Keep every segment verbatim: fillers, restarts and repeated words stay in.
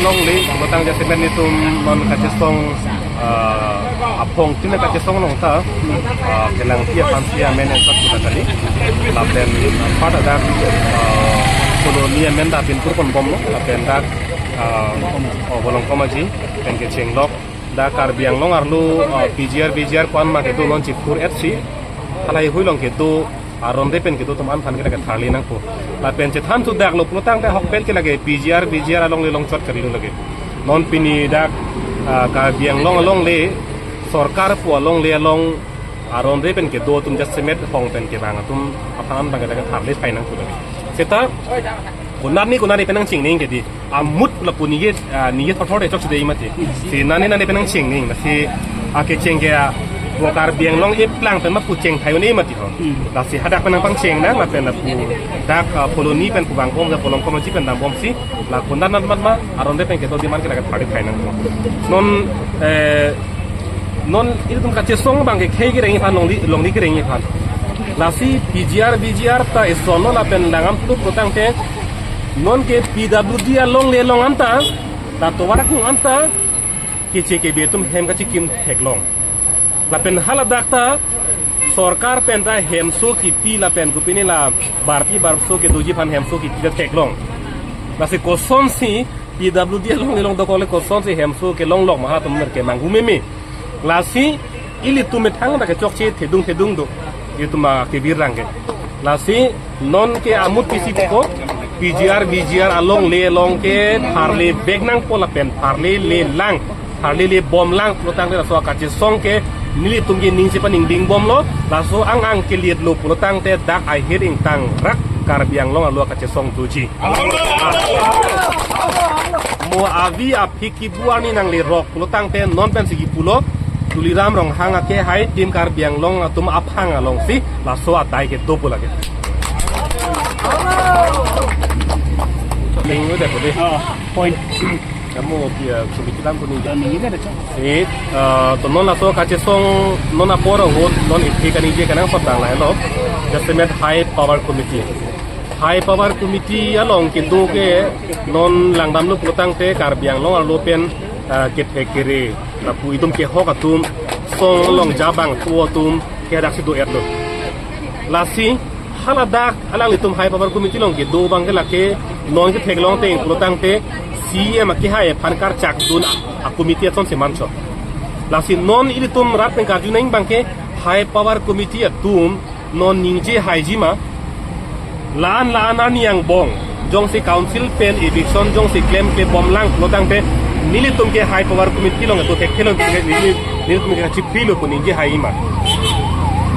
Longle, pulotangte jasemet nelitum non kachesong, ah, aphong tin kachesong along ta, ah, kelang pi aphan si amen en sat kuda kali. Lapen apart adak, ah, Colony amen ta pinpur ponbomlo, lapen dak, ah, oh, Volongkom Aji pen kechenglok, dak Karbi Anglong arlo, ah, P G R, V G R ko-an ma kedo non chipur et si, halahei hui along kedo, aron de pen kedo atum an aphan ke lake tharli nangpo. Lapen chethan thudaklo pulotangte ahokpet ke lake P G R, V G R alongle longchot kali lo lake. Non pini dak, ah, Karbi Anglong alongle, sorkar pu alongle along aron de pen kedo atum jasemet hong pen kevang atum aphan an abang ke lake tharli phai nangpo lake. Seta konat ni konat ni pen nangcheng ning ke di. Amut lapu ningje, ah, ningje thotthot de chokche de mati. Si nane nane pen nangcheng ning, si akecheng ke, ah, bo Karbi Anglong eplang pen ma pu cheng thai un-e mati ho. Hmm. Lasi hadak pen nangpangcheng nang, lapen lapu dak, ah, Colony pen pu vangbom, dak Volongkom Aji pen dambom si, la konat nat mat ma, aron de pen kedo adim an ke lake tharli phai nangpo. Non, eh, non ilitum kachesong abang ke khei kereng aphan, longle, longle kereng aphan. Lasi P G R, V G R ta isonlo lapen langdam tu pulotangte, non ke P W D alongle along anta, la tovar akung anta, keche kebe atum hem kachikim theklong. Lapen haladak ta sorkar pen ta hemso kipi lapen kopine la barpi barso kedoji aphan hemso kipi ta theklong. Lasi kosonsi P W D alongle along dokok le kosonsi hemso kelonglok ma, halatum mer kemanghu meme. Lasi ilitum methang ta kechokche thedung thedung do. Ilitum ma kebirang ke. Lasi non ke amut pisi puko, P G R, V G R alongle along ke tharli vek nangpo lapen tharli le lang, tharli le bom lang pulotangte laso akachesong ke nelitum ke ning chepaningding bomlo, laso ang ang keliet lo pulotangte dak ahir ingtang rak Karbi Anglong arlo akachesong doji. Mo avi aphi kibu arni nanglerok pulotangte non pensi kipulo, Tuliram Ronghang akehai Team Karbi Anglong atum aphang alongsi laso adai kedo pu lake. Ning udah boleh. Oh, point. Kamu dia sulit kita pun ini. Ini ada, Cok. Eh, eh, to non laso kachesong non apor ahut non iphi kaningje kenangsot tang lahelo. Jasemet High Power Committee. High Power Committee along kedo ke non langdamlo pulotangte Karbi Anglong arlo pen, ah, kethek kere, lapu itum kehok atum, song along jabang tu atum ke daksi do-etlo. Lasi haladak alanglitum High Power Committee along kedo abang ke lake non ketheklong ateng pulotangte C E M akehai aphan karchak dun a-committee ason si manchot. Lasi non ilitum rat pen karju nang abang ke High Power Committee atum non ningje haiji ma, la-an la-an arni angbong jongsi council pen eviction jongsi klemkle bomlang pulotangte nelitum ke High Power Committee along kedo thekthelo, neli, nelitum ke kachiphilo pu ningje haiji ma.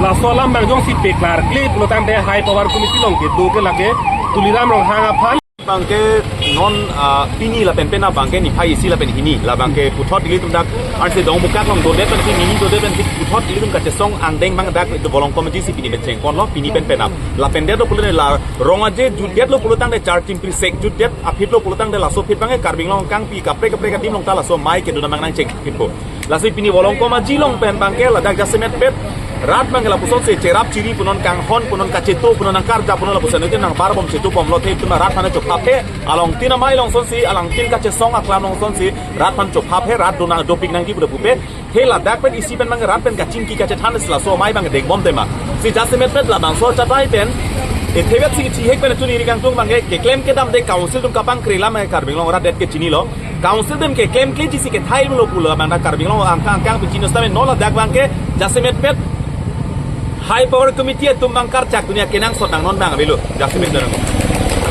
Laso alam abang jongsi peklarkle pulotangte High Power Committee along kedo ke lake Tuliram Ronghang aphan. Abang ke non, ah, pini lapen penap abang ke niphai isi lapen hini, labang ke puthot ilitum dak arse Dongmukak along dodet pensi, nini dodet pensi, puthot ilitum kachesong angdeng abang dak Volongkom Aji si pini pen chengponlo, pini pen penap. Lapen det lo pulote la rong aje jutdetlo pulotangte, charchim prisek jutdet aphi lo pulotangte, laso aphi abang ke Karbi Anglong kangpi kaprek kaprek adim along ta laso amei kedun abang nangcheng pinpo. Lasi pini Volongkom Aji along pen abang ke ladak jasemet pet rat abang ke lapusonsi cherap chiri pu non, kanghon pu non, kacheto pu non, nangkarjap pu non, lapuson ke nang bar bom cheto bomlo, the itum rat aphan chophap he, along tin amei along sonsi, along tin kachesong aklam along sonsi rat aphan chophap he, rat dona dopik nangji pu pupe. He ladak pen isi pen abang rat pen kachingki kachethan si laso amei abang deng bom tema. Si jasemet pet labangso chatai pen, e, thewet si chihek pen chuni ri kangtung abang ke keklem kedam de council atum kapangkre alam ke Karbi Anglong rat det ke chinilo. Council atum keklemkleji si kethai lo pulo abang dak Karbi Anglong angkang angkang pi chini setame non ladak abang ke jasemet pet High Power Committee atum abang karchak dunia kenangsot nang non abang avelo jasemet dak.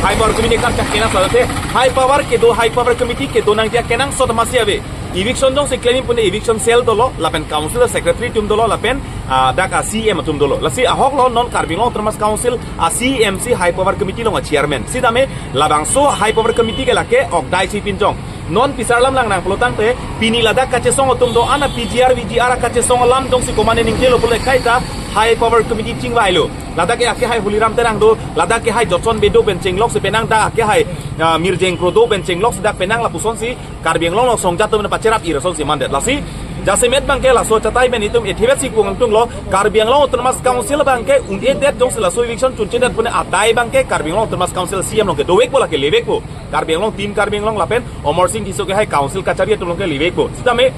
High Power Committee karchak kenangsot te High Power kedo, High Power Committee kedo nangji akenangsot masi ave. Eviction jongsi klem pune eviction cell dolo, lapen council secretary atum dolo, lapen, ah, dak a C E M atum dolo. Lasi ahok lo non Karbi Anglong Autonomous Council a C E M si High Power Committee along a chairman. Sitame labangso High Power Committee ke lake ok dai si pinjong. Non pisar alam lang nang pulotangte, pini ladak kachesong atum do-an a P G R V G R kachesong alam jongsi komane ningjelo pule kaita High Power Committee chingvailo. Ladak ke akehai Holiram Terang do, ladak ke Hai Jotson Bey do pen chenglok si penang, dak akehai, ah, Mirjeng Kro do pen chenglok si dak penang lapusonsi Karbi Anglong along songjat atum pacherap ira sonsi mandet. Lasi Jasemet abangke laso achatai pen itum ethivet si kung angtung lo, Karbi Anglong Autonomous Council abangke un-edet jongsi laso eviction chunchedet pune adai abangke Karbi Anglong Autonomous Council C E M along kedovekpo, lake levekpo. Karbi Anglong, Team Karbi Anglong lapen Amarsing Tisso kehai council kachari atum along ke levekpo. Sitame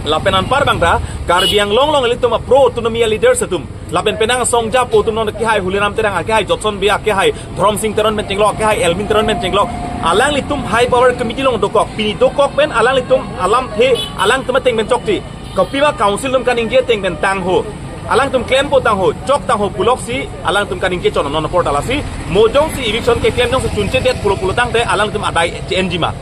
lapen anpar abangta Karbi Anglong along ilitum a-pro autonomy a-leaders atum, lapen penang asong japo atum, non kehai Holiram Terang, kehai Jotson Bey, kehai Dhoromsing Teron pen chenglok, kehai Elwin Teron pen chenglok, alanglitum High Power Committee along dokok, pini dokok pen alanglitum alamthe alangtum ateng pen chokche. Kopi ma council atum kaningje ateng pen tangho, alangtum klempo tangho, chok tangho puloksi alangtum kaningje chon non apor ta lasi. Mo jongsi eviction keklem jongsi chunchedet pulo pulo tangte alangtum adai che-enji ma?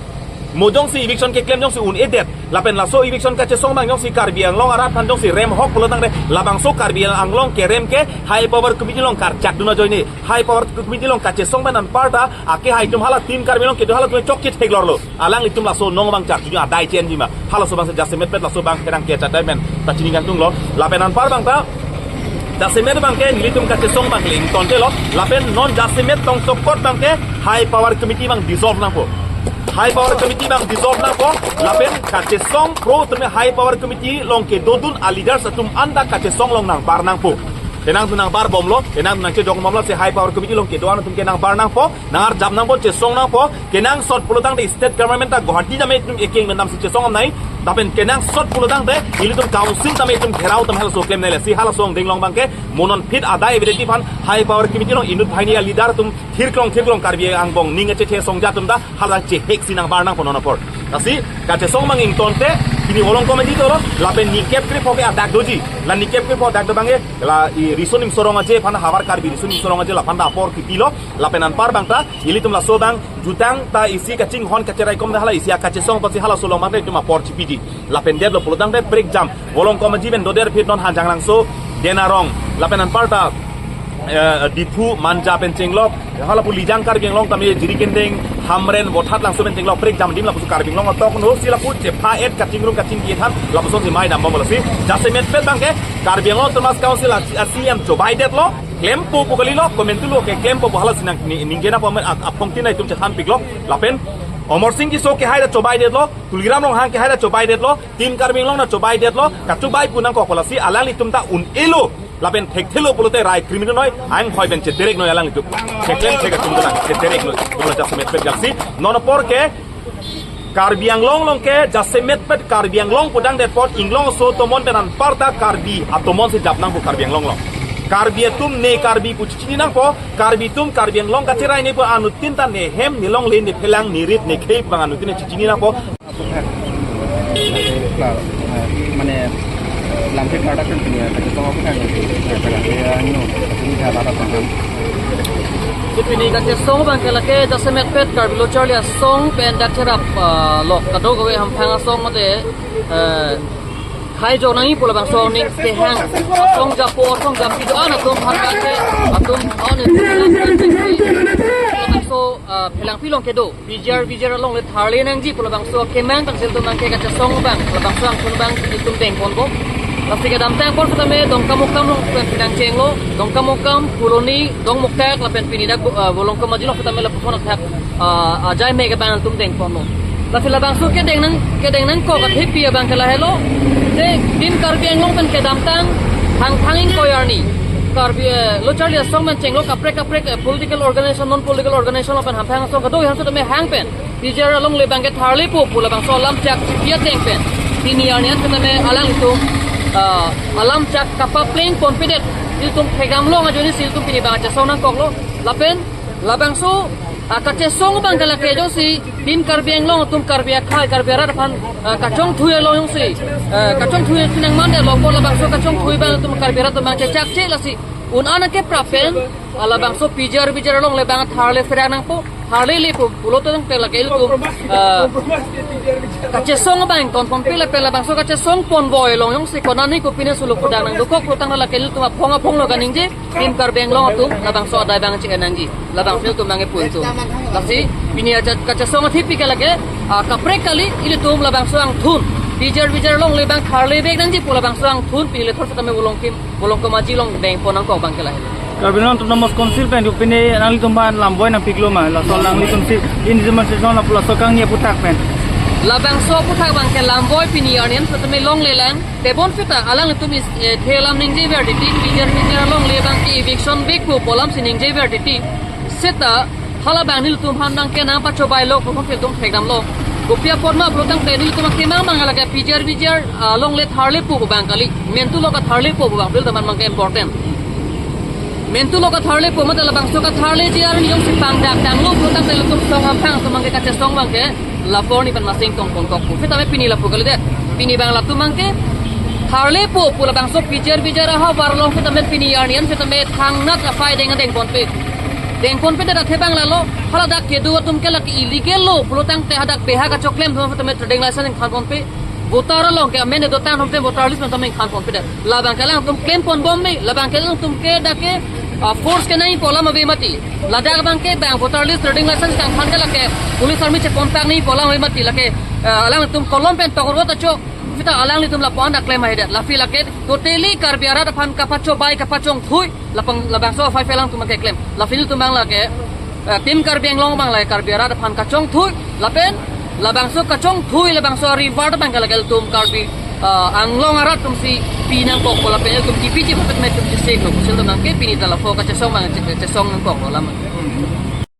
Mo jongsi eviction keklem jongsi un-edet, lapen laso eviction kachesong abang jongsi Karbi Anglong arat aphan jongsi rem ahok pulo tangte, labangso Karbi Anglong kerem ke High Power Committee along karchak dun ajoine, High Power Committee along kachesong pen anparta akehai atum, hala Team Karbi Anglong kedo hala atum chokche theklorlo. Alanglitum laso anong abang charjuji adai che-enji ma? Halaso abang si jasemet pet laso abang pherangke achatai pen ta chini kangtung lo. Lapen anpar abangta jasemet abangke nelitum kachesong abang le ingtonte lo. Lapen non jasemet tong sokot abangke High Power Committee abang dissolve nangpo. High Power Committee abang dissolve nangpo. Lapen kachesong pro atum High Power Committee along kedodun a-leaders atum anta kachesong along nangbar nangpo. Penang atum nangbar bomlo, penang atum nangchedong bomlo, si High Power Committee along kedo-an atum ke nangbar nangpo, nangarjap nangpo, chesong nangpo. Kenangsot pulo tangte state government ta Guwahati tame itum ekeng mendam si chesong amnai. Lapen kenangsot pulo tangte ilitum council tame itum gherao tame halaso klemnei, lasi halaso angdeng along abangke mo non phit adai evidenti aphan High Power Committee along inut banghini a-leader atum thirklong thirklong Karbi angbong ning achethe asongja atum ta hala chehek si nangbar nangpo non apor. Lasi kachesong abang ingtonte, pini Volongkom Aji dolo, lapen ni kep krepho ke adak doji. La ni kep krepho adak do abangke la i riso nimso rong aje aphan, havar Karbi riso nimso rong aje, laphan ta apor kipilo. Lapen anpar abangta ilitum laso abang jutang ta isi kachinghon kacheraikom ta hala isi akachesong apotsi halaso along abangta itum apor chipiji. Lapen detlo pulo tangte prekjam Volongkom Aji pen doder phit non Hanjanglangso, Denarong, lapen anparta, eh, Diphu, Manja pen chenglok, hala pu Lijang Karbi Anglong tame Jirikindeng, Hamren, Vothatlangso pen chenglok prekjam adim lapusi Karbi Anglong atok no si lapu chepha-et kachingrum kachingki than lapuson si mai dambomlo, si jasemet pet abangke Karbi Anglong Autonomous Council a, a-C E M chobaidetlo, klempo pu kalilo, komantulo ke klempo pu hala si nang ni, ningje nangpo amen a, aphongtin itum chethanpiklo. Lapen Amarsing Tisso kehai ta chobaidetlo, Tuliram Ronghang kehai ta chobaidetlo, Team Karbi Anglong ta chobaidetlo, kachobai pu nangkokpo, lasi alanglitum ta un-elo lapen thekthelo pulote rai criminal noi, anghoi pen chederek noi alanglitum. Theklem thek atum dolang, chederek noi, pulo jasemet pet jalsi. Non apor ke Karbi Anglong along ke jasemet pet Karbi Anglong pudangdet apot inglong aso atomon pen anparta Karbi atomon si jap nangpo Karbi Anglong along. Karbi atum ne Karbi pu chichini nangpo, Karbi atum Karbi Anglong kacherai ne pu anuttin ta ne hem, ne longle, ne phelang, ne rit, ne khei abang anuttin ne chichini nangpo. Mane lamthe production punya kachesong aphuthak, kachesong aphuthak, kachesong aphuthak. So pini kachesong abangke lake jasemet pet Karbi Lo Charli Asong pen dak cherap, ah, lo kadokave hamphang asong mate, eh, khai jo nangji pu labangso aning kehang asong japo asong japi do-an atum aphan lake atum on labangso, ah, phelangpi along kedo P G R, P G R along le tharle nangji pu labangso kemang tangsil atum abangke kachesong abang, labangso angthun abang itum dengponpo. Lasi kedamtang apor setame Dongkamukam along pen pinang chenglo, Dongkamukam, Phuloni, Dongmukak, lapen pini dak, ah, Volongkom Aji along setame lapuson athak, ah, ajai me ke abang itum dengponlo. Lasi labangso kedeng nang, kedeng nangkok athepi abangke lahelo. Te Team Karbi Anglong pen kedamtang hangthang ingkoi arni Karbi, eh, Lo Charli Asong pen chenglo kaprek kaprek, eh, political organization, non political organization lapen hamphang asong kadokave setame hang pen P G R alongle abangke tharlepo pu labangso alam chak chipi ateng pen pini arni an setame alanglitum, ah, alam chak kapapleng ponpedet, ilitum thekdam long ajoine si ilitum pini abang kachesong nangkoklo. Lapen labangso, ah, kachesong abangke lake jongsi Team Karbi Anglong atum Karbi akhei Karbi arat aphan, ah, kachongthui along jongsi, ah, kachongthui si nangmande lo pu labangso kachongthui abang atum Karbi arat atum abangke chakche, lasi un-an ke prapjin, ah, labangso P G R, P G R alongle abang tharle pherang nangpo, tharlelepo pulo tangte lake ilitum, ah, kachesong abang ingtonponpe lapen labangso kachesong ponvoi along jongsi konane kopine solo pudang nangdokok pulo tangte lake ilitum aphong aphong lo kaningje, Team Karbi Anglong atum labangso adai abang che-en nangji, labangso atum abangke pu atum. Lasi pini aja kachesong athepi ke lake, ah, kaprek kali ilitum labangso angthun P G R, P G R alongle abang tharlevek nangji pu labangso angthun pini lethor setame Volongkom, Volongkom Aji along dengpon nangkok abangke lahelo. Karbi Anglong Autonomous Council pen juk pine nanglitum aphan lam boi nangpiklo ma, laso nanglitum si in demonstration lapu laso kangni aphuthak pen. Labangso aphuthak abangke lamboi pini arni an setame longle lang. Tebonpeta alanglitum is, eh, the alam ningjever titi, pijar pijar longle abangke eviction bikpo pu alam si ningjever titi. Seta halabang nelitum aphan abangke nangpachobai lo, kopi atum thekdamlo. Kopi apot ma pulotangte nelitum akemang mang lake pijar pijar, ah, longle tharlepo abang kali. Mentu lo katharlepo abang, bil teman abangke important. Mentu lo katharlepo, mate labangso katharleji arni jongsi pangdak tanglo pulotangte nelitum song amphang atum abangke kachesong abangke lapu arni pen masing tong pon kok pu. Setame pini lapu kalidet. Pini abang latum abangke tharlepo pu labangso pijar pijar ahavar along setame pini arni an setame thangnat aphai deng dengponpe. Dengponpedet athe abang lalo, haladak kedo atum ke lake illegal lo pulotangte hadak beha kachoklem atum setame trading license ingthanponpe. Voter along ke amen dotang atum voter list atum ingthanponpedet. Labangke alangtum klemponbom me, labangke alangtum ke dak ke, ah, force kenangji pu alam ave mati. Ladak abangke bang voter list, trading license kangthan ke lake police army cheponpak nangji pu alam ave mati, lake, ah, alangtum kolom pen tokorot acho. Seta alanglitum lapu-an dak klem ahidet. Laphi lake totally Karbi arat aphan kapachobai kapachongthui. Lapang labangso aphai phe alangtum keklem. Laphi nelitum abang lake, eh, Team Karbi Anglong abang lake Karbi arat aphan kachongthui. Lapen labangso kachongthui labangso reward abangke lake ilitum Karbi, eh, Anglong arat atum si pinangkokpo lapen ilitum kipiji puthot me ilitum chesek lo. Pusi ilitum abangke pini ta lapu kachesong abang che-, chesong nangkoklo alam.